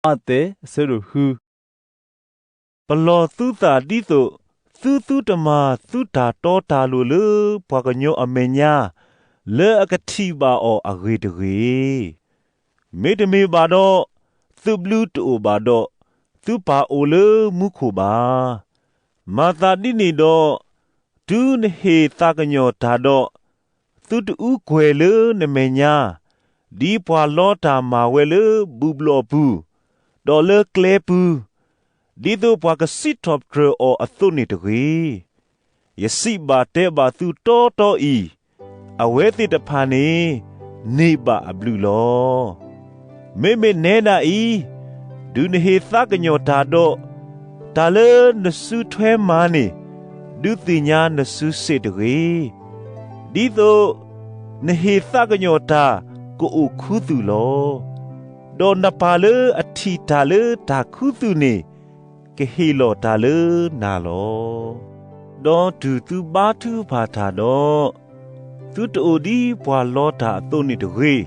မးသဲ အဆၢဒိၣ်ဃု. ပလီၢ်သုသးဒ်သိး သုသုတမၤသုတၢ်တီတၢ်လိၤလၢပှၤကညီအမဲာ်ညါ လၢအကထံၣ်ဘၣ်အီၤအဂ့ၢ်တဂ့ၤ. မ့တမ့ၢ်ဘၣ်ဒီး, သုဘျုးတအိၣ်ဘၣ်ဒီး, သုပၢ်အိၣ်လၢမူခိၣ်ဘၣ်. မၤသးဒ်န့ၣ်ဒီး, တုၤနဟ့ၣ်သးကညီၤတၢ်ဒီး, သုတအူကွဲၤလၢနမဲာ်ညါ, ဒ်ပှၤလီတၢ်မၤဝဲလၢဘူၣ်ဘျီၣ်အပူၤ, ဒီးလၢကျဲပူၤ, ဒ်သိးပှၤကစံးထီၣ်ပတြၢၤအီၤအသိးန့ၣ်တဂ့ၤ. ယစံးဘၣ်တဲဘၣ်သုတီတီအံၤ, အဝဲသ့ၣ်တဖၣ်န့ၣ် န့ၢ်ဘၣ်အဘျုးလီၤ. မ့မ့ၢ်နဲဒၣ်အံၤ, တုၤနဟ့ၣ်သးကညီၤတၢ်ဒီး, တၢ်လၢနစုထွဲမၤန့ၣ်, ဒုးသ့ၣ်ညါနစုစ့ၣ်တဂ့ၤ. ဒ်သိးနဟ့ၣ်သးကညီၤတၢ်ကအိၣ်ခူသူၣ်လီၤ. ဒီးနပၢ်လၢအထံၣ်တၢ်လၢတၢ်ခူသူၣ်န့ၣ်, ကဟ့ၣ်လီၤတၢ်လၢနၤလီၤ. ဒီးတုၤသုဘါထုကဖၣ်တၢ်ဒီး, သုတအိၣ်ဒ်ပှၤလီတၢ်အသိးန့ၣ်တဂ့ၤ.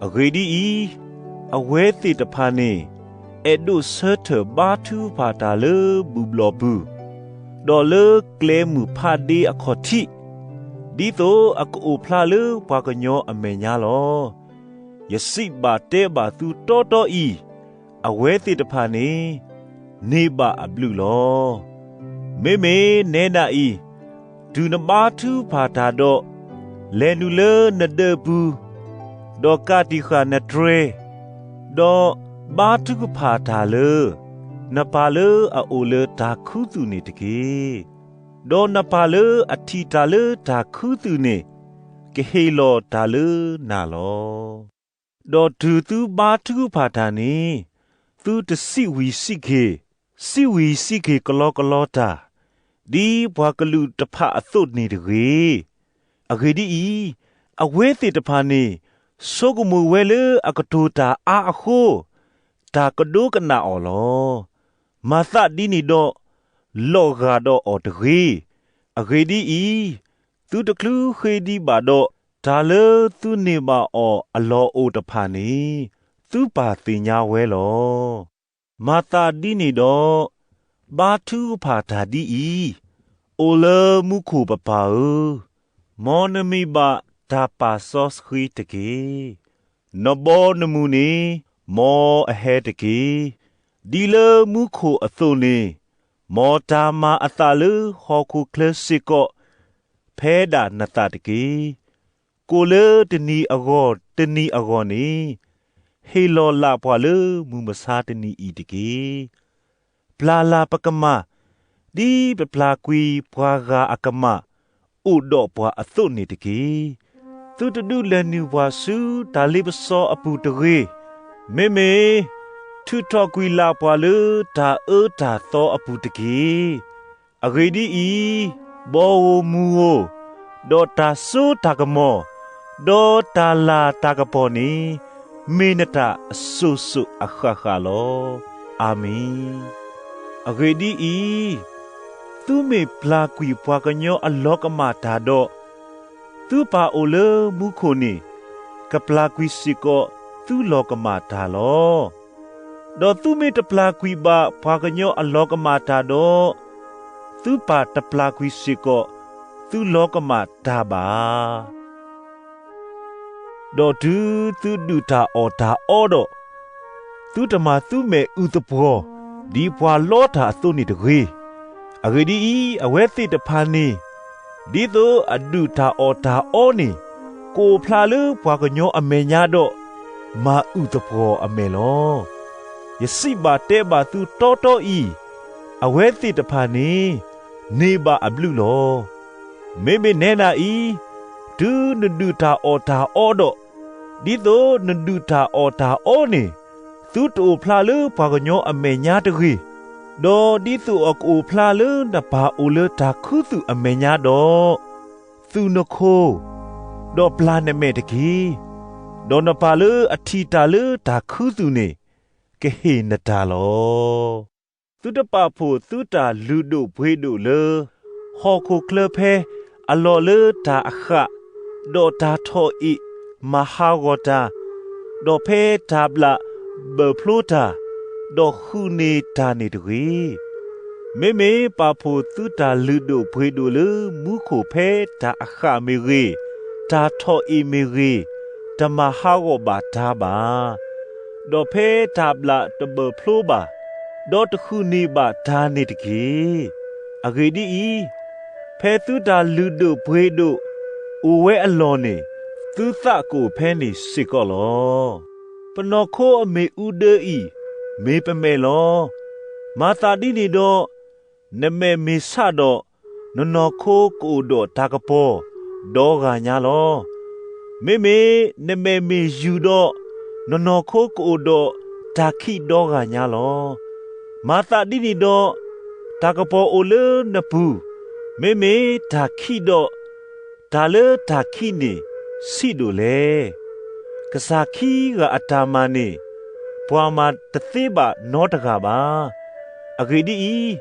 အဂ့ၢ်ဒ်အံၤ, အဝဲသ့ၣ်တဖၣ်န့ၣ် အဲၣ်ဒိးဆၢထၢၣ်ဘါထုကဖၣ်တၢ်လၢဘူၣ်ဘျီၣ်ပူၤ, ဒီးလၢကျဲမုၢ်ဖးဒ့အခီၣ်ထံး, ဒ်သိးအကအိၣ်ဖျါလၢပှၤကညီအမဲာ်ညါလီၤ. ယစံးဘၣ်တဲဘၣ်သုတီတီအံၤ, အဝဲသ့ၣ်တဖၣ်န့ၣ် န့ၢ်ဘၣ်အဘျုးလီၤ. မ့မ့ၢ်နဲဒၣ်အံၤ, တုၤနဘါထုကဖၣ်တၢ်ဒီး, လဲၤနုာ်လၢနဒၢးပူၤ, ဒီးကးတံာ်ဃာ်နတြဲၤ, ဒီးဘါထုကဖၣ်တၢ်လၢ နပၢ်လၢအအိၣ်လၢတၢ်ခူသူၣ်န့ၣ်တက့ၢ်. ဒီးနပၢ်လၢအထံၣ်တၢ်လၢတၢ်ခူသူၣ်န့ၣ် ကဟ့ၣ်လီၤတၢ်လၢနၤလီၤ. ဒီးတုၤသုဘါထုကဖၣ်တၢ်န့ၣ်, သုတစံးဝံၤစံးက့ၤ, စံးဝံၤစံးက့ၤကလီကလီတၢ်, ဒ်ပှၤကလုာ်တဖၣ်အသိးန့ၣ်တဂ့ၤ. အဂ့ၢ်ဒ်အံၤ, အဝဲသ့ၣ်တဖၣ်န့ၣ် ဆိကမိၣ်ဝဲလၢအကတိၤတၢ်အါအဃိ, တၢ်ကဒိကနၣ်အီၤလီၤ. မၤသးဒ်န့ၣ်ဒီး, လီၤဂာ်ဒီးအီၤတဂ့ၤ. အဂ့ၢ်ဒ်အံၤ, သုတချုးဃ့ဒံးဘၣ်ဒီး, တၢ်လၢသုန့ၢ်ဘၣ်အီၤအလီၢ်အိၣ်တဖၣ်န့ၣ်, သုပၢ်သ့ၣ်ညါဝဲလီၤ. မၤသးဒ်န့ၣ်ဒီး, ဘါထုကဖၣ်တၢ်ဒ်အံၤ, အိၣ်လၢမူခိၣ်ပပၢ်ဧၢ, မ်နမံၤဘၣ်တၢ်ပာ်စီဆှံတက့ၢ်. နဘီနမုၢ်န့ၣ်, မ်အဟဲတက့ၢ်. ဒ်လၢမူခိၣ်အသိးန့ၣ်, မ်တၢ်မၤအသးလၢဟီၣ်ခိၣ်ချၢစ့ၢ်ကီး, ဖဲဒၣ်နသးတက့ၢ်. ကိၣ်လၢတနံၤအဂီၢ်တနံၤအဂီၢ်န့ၣ်, ဟ့ၣ်လီၤလၢ်ပှၤလၢမုၢ်မဆါတနံၤအံၤတက့ၢ်. ပျၢ်လၢ်ပကမၢ်, ဒ်ပပျၢ်ကွံာ်ပှၤဂၤအကမၢ်, အိၣ်ဒီးပှၤအသိးန့ၣ်တက့ၢ်. သုတဒုးလဲၤနုာ်ပှၤဆူတၢ်လ့ပစီအပူၤတဂ့ၤ. မ့မ့ၢ်, ထုးထီၣ်ကွံာ်လၢ်ပှၤလၢတၢ်အၢတၢ်သီအပူၤတက့ၢ်. အဂ့ၢ်ဒ်အံၤ, ဘီဧိၤမုၢ်ဧိၤ, ဒီးတၢ်စိတၢ်ကမီၤ, ဒီးတၢ်လၤတၢ်ကပီၤန့ၣ်, မ့ၢ်နတၢ်အစိၤစိၤအဃၣ်ဃၣ်လီၤ. အၤမ့ၣ်. အဂ့ၢ်ဒ်အံၤ, သုမ့ၢ်ပျၢ်ကွံာ်ပှၤကညီအလီၤကမၣ်တၢ်ဒီး, သုပၢ်အိၣ်လၢမူခိၣ်န့ၣ်, ကပျၢ်ကွံာ်စ့ၢ်ကီးသုလီၤကမၣ်တၢ်လီၤ. ဒီးသုမ့ၢ်တပျၢ်ကွံာ်ဘၣ်ပှၤကညီအလီၤကမၣ်တၢ်ဒီး, သုပၢ်တပျၢ်ကွံာ်စ့ၢ်ကီးသုလီၤကမၣ်တၢ်ဘၣ်. ဒီးတုၤသုဒုၣ်တၢ်အီၣ်တၢ်အီဒီး, သုတမၤသုမဲာ်အုၣ်သပှီၤ, ဒ်ပှၤလီတၢ်အသိးန့ၣ်တဂ့ၤ. အဂ့ၢ်ဒ်အံၤ, အဝဲသ့ၣ်တဖၣ်န့ၣ်, ဒ်သိးအဒုၣ်တၢ်အီၣ်တၢ်အီန့ၣ်, ကအိၣ်ဖျါလၢပှၤကညီအမဲာ်ညါဒီး, မၤအုၣ်သပှီၤအမဲာ်လီၤ. ယစံးဘၣ်တဲဘၣ်သုတီတီအံၤ, အဝဲသ့ၣ်တဖၣ်န့ၣ်, န့ၢ်ဘၣ်အဘျုးလီၤ. မ့မ့ၢ်နဲဒၣ်အံၤ, တုၤနဒုၣ်တၢ်အီၣ်တၢ်အီဒီး, ဒ်သိးနဒုၣ်တၢ်အီၣ်တၢ်အီန့ၣ်, သုတအိၣ်ဖျါလၢပှၤကညီအမဲာ်ညါတဂ့ၤ, ဒီးဒ်သိးအကအိၣ်ဖျါလၢနပၢ်အိၣ်လၢတၢ်ခူသူၣ်အမဲာ်ညါဒီး, သူၣ်နခိၣ်, ဒီးပျၢ်နမဲာ်တက့ၢ်. ဒီးနပၢ်လၢအထံၣ်တၢ်လၢတၢ်ခူသူၣ်န့ၣ်, ကဟ့ၣ်နတၢ်လီၤ. သုတပာ်ဖှိၣ်သုတၢ်လုၢ်ဒိၣ်ပှ့ၤဒိၣ်လၢဟီၣ်ခိၣ်ချၢဖဲအလီၢ်လၢတၢ်အဃၣ်, ဒီးတၢ်ထီၣ်အ့ၣ်မၤဟးဂီၤတၢ်, ဒီးဖဲတၢ်ဘျၣ်ဘၢၣ်ဖျိတၢ်, ဒီးဃုန့ၢ်တၢ်န့ၣ်တဂ့ၤ. မ့မ့ၢ်ပာ်ဖှိၣ်သုတၢ်လုၢ်ဒိၣ်ပှ့ၤဒိၣ်လၢမူခိၣ်ဖဲတၢ်အဃၣ်မ့ၢ်ဂ့ၤ, တၢ်ထီၣ်အ့ၣ်မ့ၢ်ဂ့ၤ, တမၤဟးဂီၤဘၣ်တၢ်ဘၣ်. ဒီးဖဲတၢ်ဘျၣ်တဘၢၣ်ဖျိဘၣ်, ဒီးတဃုန့ၢ်ဘၣ်တၢ်န့ၣ်တက့ၢ်. အဂ့ၢ်ဒ်အံၤ, ဖဲသုတၢ်လုၢ်ဒိၣ်ပှ့ၤဒိၣ်အိၣ်ဝဲအလီၢ်န့ၣ်, သုသးကအိၣ်ဖဲန့ၣ်စ့ၢ်ကီးလီၤ. ပနီၢ်ခိအမ့ၣ်အူဒၢအံၤ မ့ၢ်ပမဲာ်လီၤ. မၤသးဒ်န့ၣ်ဒီး, နမဲာ်မ့ၢ်ဆးဒီး, နနီၢ်ခိကအိၣ်ဒီးတၢ်ကပီၤဒီဂၤညါလီၤ. မ့မ့ၢ်နမဲာ်မ့ၢ်ယုၢ်ဒီး, နနီၢ်ခိကအိၣ်ဒီးတၢ်ခံးဒီဂၤညါလီၤ. မၤသးဒ်န့ၣ်ဒီး, တၢ်ကပီၤအိၣ်လၢနပူၤ, မ့မ့ၢ်တၢ်ခံးဒီး, တၢ်လၢတၢ်ခံးန့ၣ်ဆံးဒိၣ်လဲၣ်. ကစၢ်ခံဂၤအတၢ်မၤန့ၣ်, ပှၤမၤတသ့ဘၣ်နီတဂၤဘၣ်. အဂ့ၢ်ဒ်အံၤ,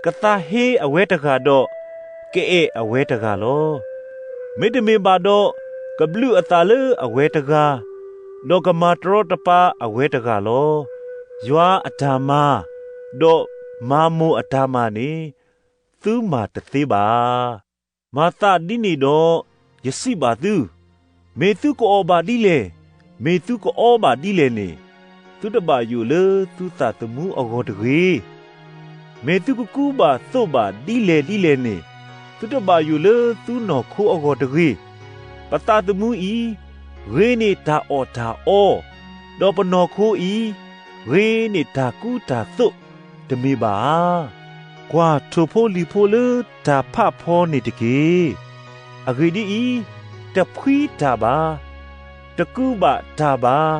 ကသးဟ့အဝဲတဂၤဒီး, ကအဲၣ်အဝဲတဂၤလီၤ. မ့တမ့ၢ်ဘၣ်ဒီး, ကဘျုးအသးလၢအဝဲတဂၤ, ဒီးကမၤတရီတပါအဝဲတဂၤလီၤ. ယွၤအတၢ်မၤ, ဒီးမၤမိၢ်အတၢ်မၤန့ၣ်, သုမၤတသ့ဘၣ်. မၤသးဒ်န့ၣ်ဒီး, ယစံးဘၣ်သု, မ့ၢ်သုကအီၣ်ဘၣ်ဒ်လဲၣ်, မ့ၢ်သုကအီဘၣ်ဒ်လဲၣ်န့ၣ်, သုတဘၣ်ယိၣ်လၢသုသးသမူအဂီၢ်တဂ့ၤ. မ့ၢ်သုကကူဘၣ်သိးဘၣ်ဒ်လဲၣ်ဒ်လဲၣ်န့ၣ်, သုတဘၣ်ယိၣ်လၢသုနီၢ်ခိအဂီၢ်တဂ့ၤ. ပသးသမူအံၤ, ဂ့ၤန့ၢ်တၢ်အီၣ်တၢ်အီ, ဒီးပနီၢ်ခိအံၤ, ဂ့ၤန့ၢ်တၢ်ကူတၢ်သိး, တမ့ၢ်ဘၣ်ဧါ. ကွၢ်ထိၣ်ဖိလံၣ်ဖိလၢတၢ်ဖးဖီန့ၣ်တက့ၢ်. အဂ့ၢ်ဒ်အံၤ, တဖှံတၢ်ဘၣ်, တကူဘၣ်တၢ်ဘၣ်,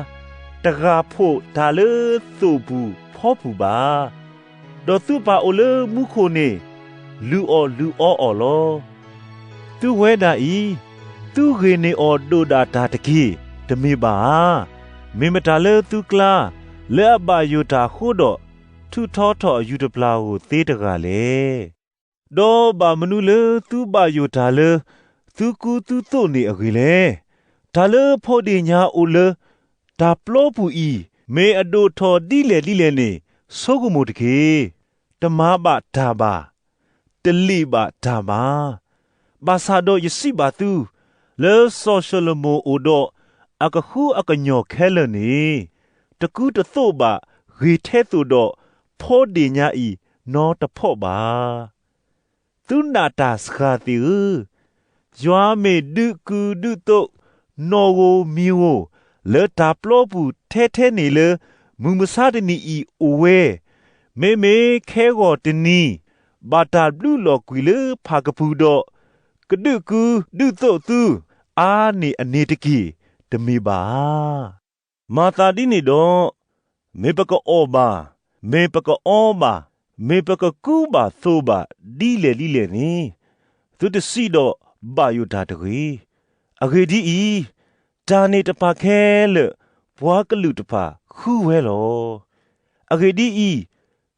တဂၢ်ဖှိၣ်တၢ်လၢသိၣ်ဘူၣ်ဖီပူၤဘၣ်. ဒီးသုပၢ်အိၣ်လၢမူခိၣ်န့ၣ်, လုၢ်အီၣ်လုၢ်အီအီၤလီၤ. သုဝဲဒၣ်အံၤ, သုဂ့ၤန့ၢ်အီၤဒိၣ်ဒၣ်တၢ်တက့ၢ်, တမ့ၢ်ဘၣ်ဧါ. မ့ၢ်မတၤလၢသုကျါ, လၢအဘၣ်ယိၣ်တၢ်အဃိဒီး, ထုးထီထီၣ်အယူၤတပျၢ်ဧိၤသ့တဂၤလဲၣ်. ဒီးဘၣ်မနုၤလၢသုဘၣ်ယိၣ်တၢ်လၢသုကူသုသိးန့ၣ်အဂ့ၢ်လဲၣ်. တၢ်လၢဖိဒ့ၣ်ညါအိၣ်လၢတၢ်ပျီပူၤအံၤ, မ့ၢ်အဒိၣ်ထီၣ်ဒ်လဲၣ်ဒ်လဲၣ်န့ၣ်, ဆိကမိၣ်တက့ၢ်. တမၤဘၣ်တၢ်ဘၣ်, တလံာ်ဘၣ်တၢ်ဘၣ်. ဘၣ်ဆၣ်ဒီးယစံးဘၣ်သု, လၢစီၤၡလိၤမိၣ်အိၣ်ဒီးအကဃုအကညီၢ်ခဲလၢာ်န့ၣ်, တကူတသိးဘၣ်ဂ့ၤထဲသိးဒီးဖိဒ့ၣ်ညါအံၤနီတဖီးဘၣ်. သုနာ်တၢ်စှၤသ့ၣ်ဧၢ, ယွၤမ့ၢ်ဒုးကုာ်ဒုးသိးနီၣ်ဧိၤမံၤဧိၤ လၢတၢ်ပျီပူၤထဲထဲန့ၣ်လၢမုၢ်မဆါတနံၤအံၤအိၣ်ဝဲ, မ့မ့ၢ်ခဲဂီၤတနံၤ ဘၣ်တၢ်ဘျုးလီၤကွံာ်လၢဖၣ်ကပူၤဒီး ကဒုးကုာ်ဒုးသိးသုအါန့ၢ်အန့ၣ်တက့ၢ်, တမ့ၢ်ဘၣ်ဧါ. မၤသးဒ်န့ၣ်ဒီး, မ့ၢ်ပကအီၣ်ဘၣ်, မ့ၢ်ပကအီဘၣ်, မ့ၢ်ပကကူဘၣ်သိးဘၣ်ဒ်လဲၣ်ဒ်လဲၣ်န့ၣ်, သုတစံးဒီးဘၣ်ယိၣ်တၢ်တဂ့ၤ. အဂ့ၢ်ဒ်အံၤ, တၢ်န့ၣ်တဖၣ်ခဲလၢာ် ပှၤကလုာ်တဖၣ်ဃုဝဲလီၤ. အဂ့ၢ်ဒ်အံၤ,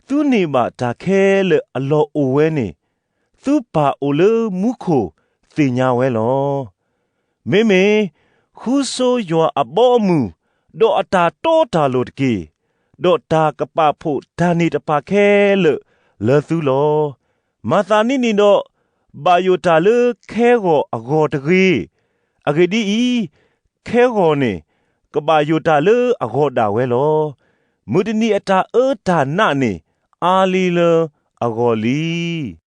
သုန့ၢ်ဘၣ်တၢ်ခဲလၢာ်အလီၢ်အိၣ်ဝဲန့ၣ်, သုပၢ်အိၣ်လၢမူခိၣ်သ့ၣ်ညါဝဲလီၤ. မ့မ့ၢ်ဃုဆိယွၤအဘီအမုၢ်, ဒီးအတၢ်တီတၢ်လိၤတက့ၢ်. ဒီးတၢ်ကပာ်ဖှိၣ်တၢ်န့ၣ်တဖၣ်ခဲလၢာ်လၢသုလီၤ. မၤသးဒ်န့ၣ်ဒီး, ဘၣ်ယိၣ်တၢ်လၢခဲဂီၤအဂီၢ်တဂ့ၤ. အဂ့ၢ်ဒ်အံၤ, ခဲဂီၤန့ၣ်ကဘၣ်ယိၣ်တၢ်လၢအဂီၢ်ဒၣ်ဝဲလီၤ. မုၢ်တနံၤအတၢ်အၢတၢ်နးန့ၣ်အါလံလၢအဂီၢ်လံ.